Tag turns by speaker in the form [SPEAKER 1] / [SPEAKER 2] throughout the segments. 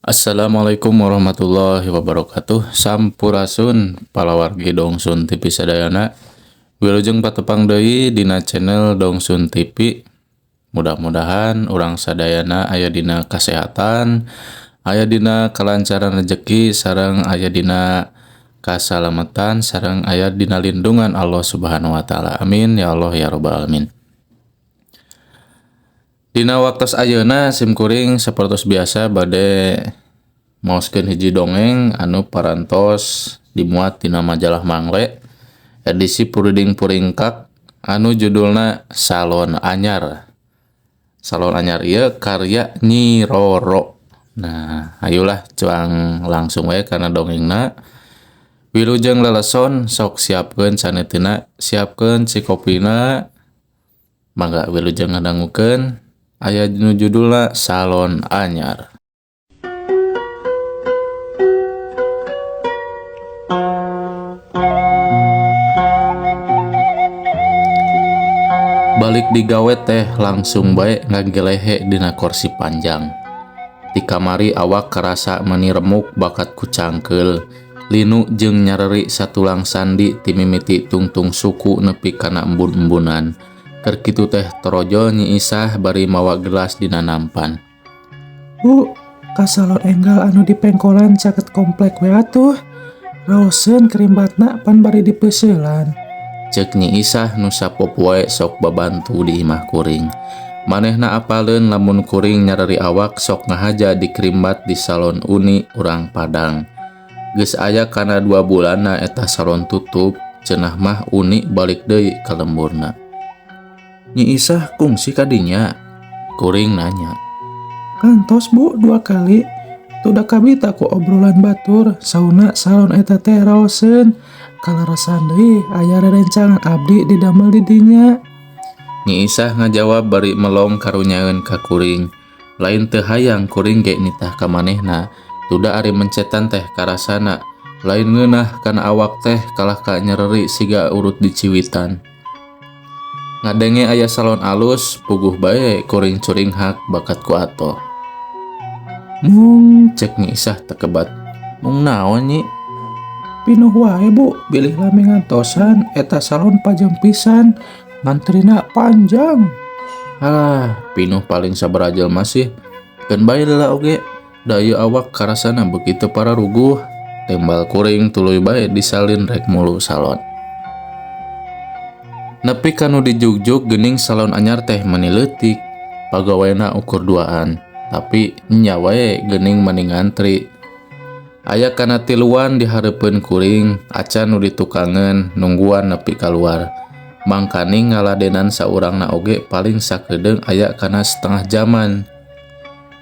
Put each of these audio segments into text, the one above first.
[SPEAKER 1] Assalamualaikum warahmatullahi wabarakatuh. Sampurasun palawargi Dongsun TV sadayana. Wilujeng patepang deui dina channel Dongsun TV. Mudah-mudahan urang sadayana aya dina kasehatan, aya dina kelancaran rezeki, sareng aya dina kasalamatan, sareng aya dina lindungan Allah Subhanahu wa taala. Amin ya Allah ya rabbal alamin. Dina waktos ayeuna sim kuring sapertos biasa bade maoskeun hiji dongeng anu parantos dimuat dina majalah Mangle edisi Puriding Puringkak anu judulna Salon Anyar. Salon Anyar ieu karya Nyi Roro. Nah, hayulah cuang langsung we kana dongengna. Wilujeng leleson sok siapkeun saneuteuna, siapkeun cikopina. Mangga wilujeng ngadangukeun aya nu judulna Salon Anyar. Balik digawe teh langsung bae ngagelehe dina kursi panjang. Di kamari awak karasa meuni remuk bakat ku cangkeul. Linu jeung nyareri satulang sandi timimiti tungtung suku nepi kana embun-embunan. Keur kitu teh torojol Nyi Isah bari mawa gelas dina nampan.
[SPEAKER 2] Bu, ka salon enggal anu dipengkolan caket komplek we atuh. Raoseun kerimbatna pan bari dipeuseulan.
[SPEAKER 1] Ceuk Nyi Isah nu sapopoe sok babantu di imah kuring. Manehna apaleun lamun kuring nyareri awak sok ngahaja dikerimbat di salon Uni urang Padang. Geus aya kana 2 bulanna eta salon tutup, cenah mah Uni balik deui ka lemburna. Nyi Isah kungsi kadinya? Kuring nanya.
[SPEAKER 2] Kantos bu 2 kali. Tuda kabita ku obrolan batur, sauna salon eta teh raoseun. Kalarasan deui aya rerencangan abdi didamel di dinya.
[SPEAKER 1] Nyi Isah ngajawab bari melong karunyaeun ka kuring. Lain teu hayang kuring ge nitah ka manehna. Tuda ari mencetan teh karasana. Lain ngeunah kana awak teh kalah ka nyereri siga urut diciwitan. Ngadenge aya salon alus, puguh bae kuring curinghak bakat ku atoh. Mung cek Nyi Isah tekebat. Mung naon Nyi?
[SPEAKER 2] Pinuh wae bu, bilih lami ngantosan eta salon pajeng pisan, ngantrina panjang.
[SPEAKER 1] Alah, pinuh paling sabaraha jelema sih. Keun bae lila oge, da ieu awak karasana begitu pararuguh. Tembal kuring tuluy bae disalin rek mulu salon. Nepi kanu dijugjug geuning salon anyar teh meuni leutik, pagaweana ukur duaan, tapi nya wae geuning mani ngantri. Aya kana tiluan di hareupeun kuring, acan nu ditukangeun nungguan nepi kaluar. Mangkaning ngaladenan saurangna oge paling sakedeung aya kana setengah jaman.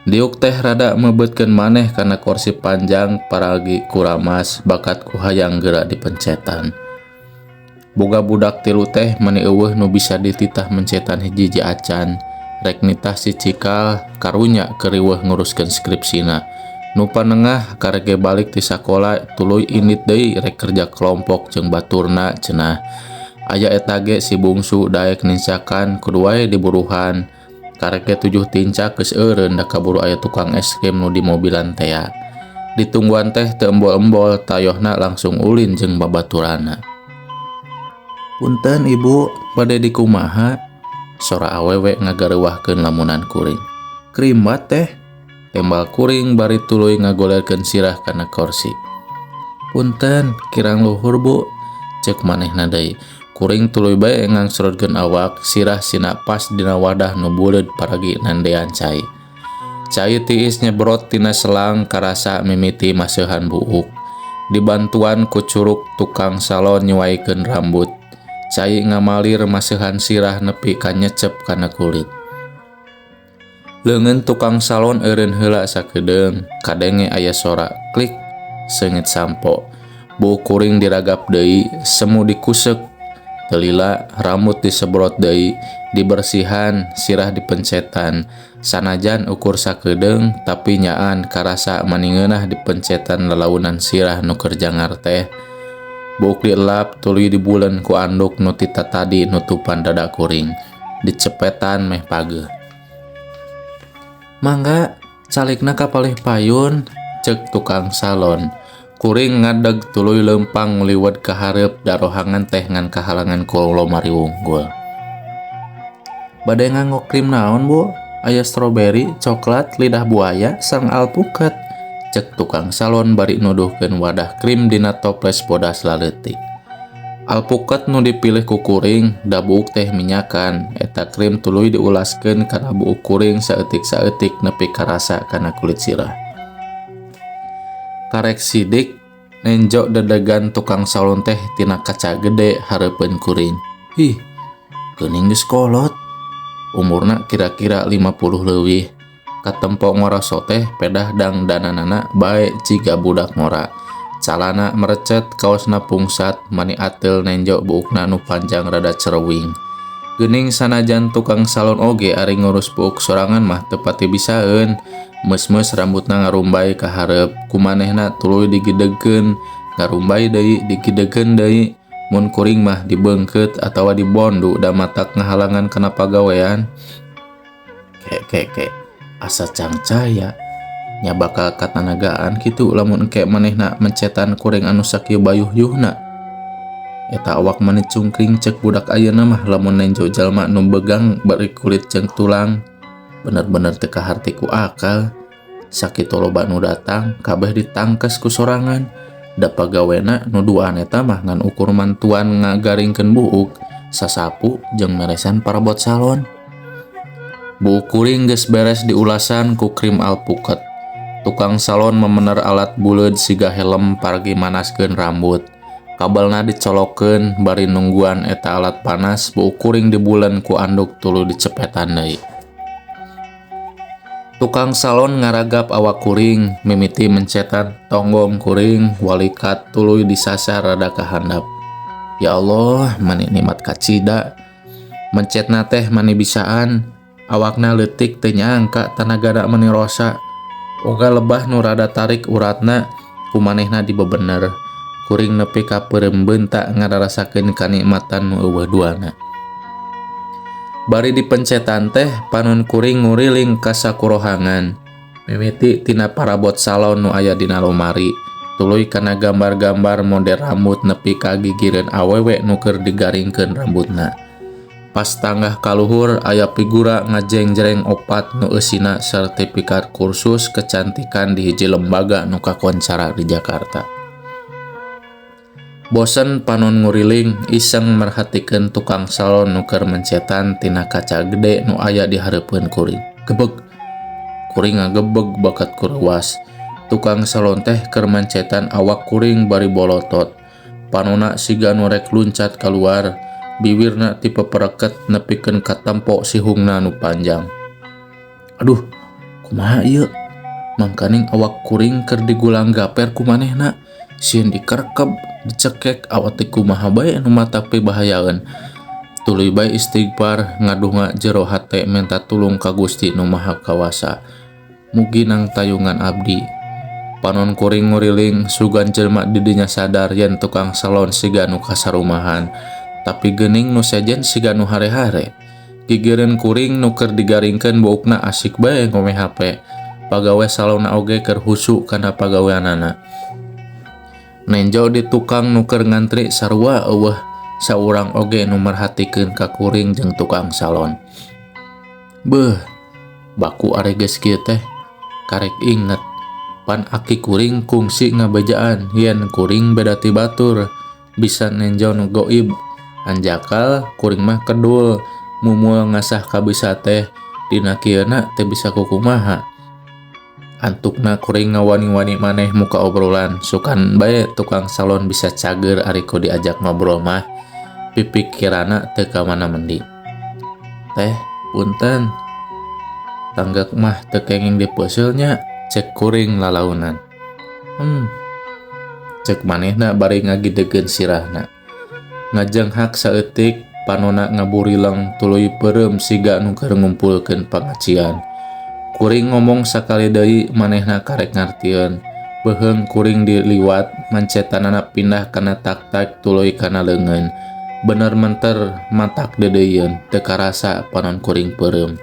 [SPEAKER 1] Diuk teh rada mebeutkeun maneh kana kursi panjang paragi kuramas bakat ku hayang geura dipencetan. Boga budak tilu teh mani eueuh nu bisa dititah mencetan hiji-hiji acan. Rek nitah si cikal karunya keriweuh nguruskeun skripsina. Nu panengah karege balik ti sakola tuluy indit deui rek kerja kelompok jeung baturna cenah. Aya eta ge si bungsu daek nincakan kudu wae diburuhan. Karege 7 tincak geus eureun da kaburu aya tukang es krim nu di mobilan tea. Ditungguan teh teu embol-embol tayohna langsung ulin jeung babaturana. Punten ibu, bade dikumaha? Sora awewe ngagareuwahkeun lamunan kuring. Krimbat teh? Tembal kuring bari tuluy ngagolerkeun sirah kana kursi. Punten, kirang luhur bu, ceuk manehna deui. Kuring tuluy bae ngangsrodkeun awak, sirah sina pas dina wadah nu buleud paragi nandean cai. Cai tiis nyebrot tina selang karasa mimiti maseuhan buuk. Dibantuan ku curuk tukang salon nyuaikeun rambut. Cai ngamalir maseuhan sirah nepi ka nyecep kana kulit. Leungeun tukang salon eureun heula sakedeung, kadenge aya sora klik seungit sampo. Buuk kuring diragap deui, semu dikusek. Telila rambut disebrot deui, dibersihan, sirah dipencetan. Sanajan ukur sakedeung tapi nyaan karasa maningeunah dipencetan lalaunan sirah nu keur jangar teh. Buuk dielap tuluy dibulen ku anduk nu tita tadi nutupan dada kuring. Dicepetan meh pageuh. Mangga, Calikna ka palih payun, cek tukang salon. Kuring ngadeg tuluy leumpang nguliwet ka hareup da rohangan teh ngan kahalangan ku lomari wungkul. Bade nganggo krim naon, Bu? Aya stroberi, coklat, lidah buaya, sareng alpukat. Cek tukang salon bari nuduhkeun wadah krim dina toples bodas laleutik. Alpukat nu dipilih ku kuring, da buuk teh minyakan. Eta krim tuluy diulaskeun kana buuk kuring saeutik-saeutik nepi karasa kana kulit sirah. Karek sidik nenjo dedegan tukang salon teh tina kaca gede hareupeun kuring. Hih, geuning geus kolot. Umurna kira-kira 50 leuwih. Katempo ngoroso teh pedah dangdananana bae jiga budak ngora. Calana merecet, kaosna pungsat, mani ateul nenjo buukna nu panjang rada cerewing. Geuning sanajan tukang salon oge ari ngurus buuk sorangan mah teu pati bisaeun. Meus-meus rambutna ngarumbay ka hareup, ku manehna tuluy digidegkeun, ngarumbay deui, digidegkeun deui. Mun kuring mah dibeungkeut atawa dibondu da matak ngahalangan kana pagawean. Ke ke ke, asa cangcaya. Nya bakal katanagaan kitu lamun engke manehna mencetan kuring anu sakieu bayuh-yuhna. Eta awak mani cungkring cek budak ayeuna mah lamun nenjo jalma nu begang bari kulit jeung tulang. Bener-bener teu kaharti ku akal. Sakitu loba nu datang, kabeh ditangkes ku sorangan. Da pagawena nu duaan eta mah ngan ukur mantuan ngagaringkeun buuk, sasapu jeung meresan parabot salon. Buuk kuring geus beres diulasan ku krim alpukat. Tukang salon memener alat buleud siga helm paragi manaskeun rambut. Kabelna dicolokeun bari nungguan eta alat panas, buuk kuring dibulen ku anduk tuluy dicepetan deui. Tukang salon ngaragap awak kuring, mimiti mencetan tonggong kuring, walikat tuluy disasar rada ka handap. Ya Allah, mani nikmat kacida. Mencetna teh mani bisaan, awakna leutik teu nyangka tanagana mani rosa. Oga lebah nu rada tarik uratna, ku manehna dibebener. Kuring nepi ka peureum beunta ngararasakeun kanikmatan nu euweuh duana. Bari dipencetan teh panon kuring nguriling ka sakurohangan. Mimiti tina parabot salon nu aya dina lomari, tuluy kana gambar-gambar model rambut nepi ka gigireun awewe nu keur digaringkeun rambutna. Pas tanggah kaluhur aya figura ngajeng-jereng opat nu eusina sertifikat kursus kecantikan di hiji lembaga nu kakoncara di Jakarta. Bosen panon nguriling, iseng merhatikeun tukang salon nu keur mencetan tina kaca gede nu aya di hareupeun kuring. Gebeg. Kuring ngagebeg bakat kuruas. Tukang salon teh keur mencetan awak kuring bari bolotot. Panona siga nu rek luncat kaluar. Biwirna tipe pereket nepikeun katempo sihungna nu panjang. Aduh, kumaha ieu? Mangkaning awak kuring keur digulang gaper ku manehna. Sieun dikerkeb, dicekek, awak teh kumaha bae nu matak pibahayaeun. Tuluy bae istighfar, ngadunga jero hate menta tulung ka Gusti nu Maha Kawasa. Mugi nang tayungan abdi. Panon kuring nguriling, sugan jelema di dinya sadar yen tukang salon siga nu kasarumahan. Tapi geuning nu sejen siga nu hare-hare. Gigireun kuring nu keur digaringkeun buukna asik bae ngome HP. Pagawe salonna oge keur husu kana pagaweanana. Nenjo di tukang nu keur ngantri sarua eueuh saurang oge nu merhatikeun ka kuring jeung tukang salon. Beuh, baku are geus kieu teh. Karek inget, pan aki kuring kungsi ngabejaan yen kuring beda ti batur, bisa nenjo nu goib. Hanjakal kuring mah kedul, mumul ngasah kabisa teh, dina kieuna teh bisa kukumaha. Antukna kuring ngawani-wani maneh muka obrolan, sukan bae tukang salon bisa cager ari ku diajak ngobrol mah, pipikirana teu ka mana mendi. Teh, punten. Tanggak mah teu kenging dipeuseul nya, cek kuring lalaunan. Cek manehna bari ngagidegeun sirahna. Ngajenghak saeutik, panona ngaburileng tuluy peureum siga nu keur ngumpulkeun pangacian. Kuring ngomong sakali deui manehna karek ngartieun. Beuheung kuring diliwat, mancetanana pindah kana tak-tak tuluy kana leungeun. Bener menter matak deudeuieun, teu karasa panon kuring peureum.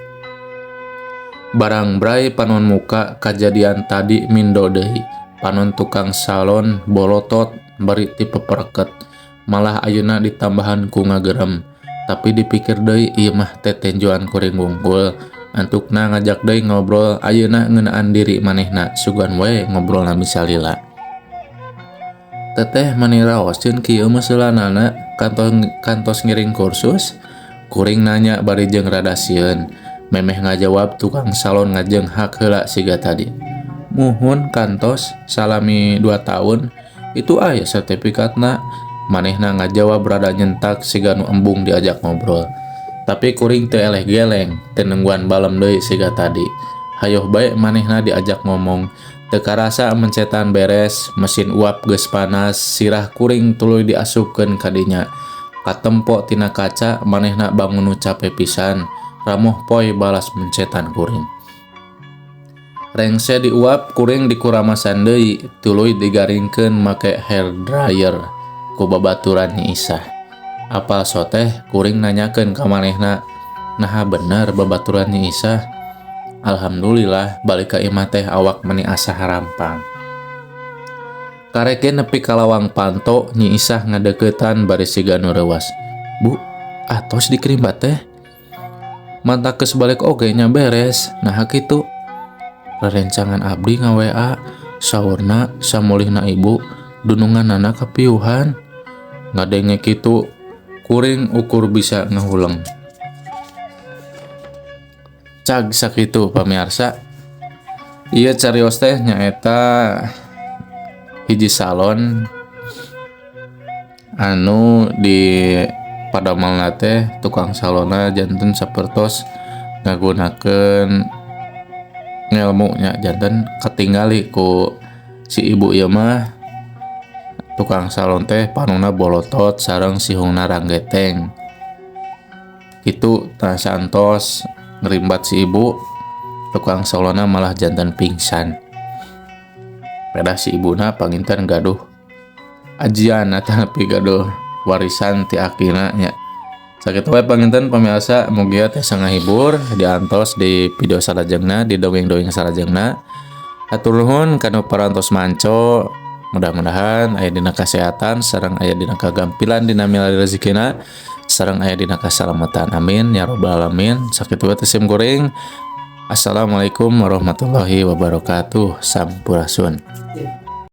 [SPEAKER 1] Barangbray panon muka kajadian tadi mindo deui. Panon tukang salon bolotot bari tipepereket. Malah ayeuna ditambahan ku ngagerem. Tapi dipikir deui ieu mah tetenjoan kuring wungkul. Antukna ngajak deui ngobrol ayeuna ngeunaan diri manehna sugan we ngobrolna bisa lila. Teteh mani raoseun kieu meuseulannana kantos ngiring kursus? Kuring nanya bari jeung rada sieun. Memeh ngajawab tukang salon ngajenghak heula siga tadi. Muhun kantos salami 2 tahun itu aya sertifikatna. Manehna ngajawab rada nyentak siga nu embung diajak ngobrol. Tapi kuring teu eleh geleng, teu nungguan balem deui siga tadi. Hayoh bae manehna diajak ngomong. Teu karasa mencetan beres, mesin uap geus panas, sirah kuring tuluy diasupkeun ka dinya. Katempo tina kaca manehna bangun nu cape pisan, ramoh poe balas mencetan kuring. Rengse diuap kuring dikuramasan deui, tuluy digaringkeun make hair dryer ku babaturan Nyi Isah. Apal soteh kuring nanyakeun ka manehna, naha bener babaturan Nyi Isah? Alhamdulillah balik ka imah teh awak meni asa harampang. Kareke nepi ka lawang panto Nyi Isah ngadeuketan bari siga nu reuwas. Bu, atos dikerimbat teh? Mantak geus balik oge nya beres, naha kitu? Rerencangan abdi nga-WA, saurna samulihna ibu dununganana kapiuhan. Ngadenge kitu kuring ukur bisa ngahuleng. Cag sakitu pamiarsa. Ieu carios teh nyaeta hiji salon anu di padamelna teh tukang salonna janten sapertos ngagunakeun ngelmu nya, janten katingali ku si ibu ieu mah tukang salon teh panonna bolotot sareng sihungna ranggeteng. Kitu tah saantos ngerimbat si ibu, tukang salonna malah janten pingsan. Pedah si ibuna panginten gaduh ajian atapi gaduh warisan ti akina nya. Sakitu wae panginten pamirsa, mugia tiasa ngahibur diantos di video salajengna, di dongeng-dongeng salajengna. Hatur nuhun kanu parantos manco. Mudah-mudahan aya dina kasehatan sareng aya dina kagampilan dina milari rezekina sareng aya dina kasalamatan. Amin ya rabbal alamin. Sakitu wae sim kuring. Assalamualaikum warahmatullahi wabarakatuh. Sampurasun.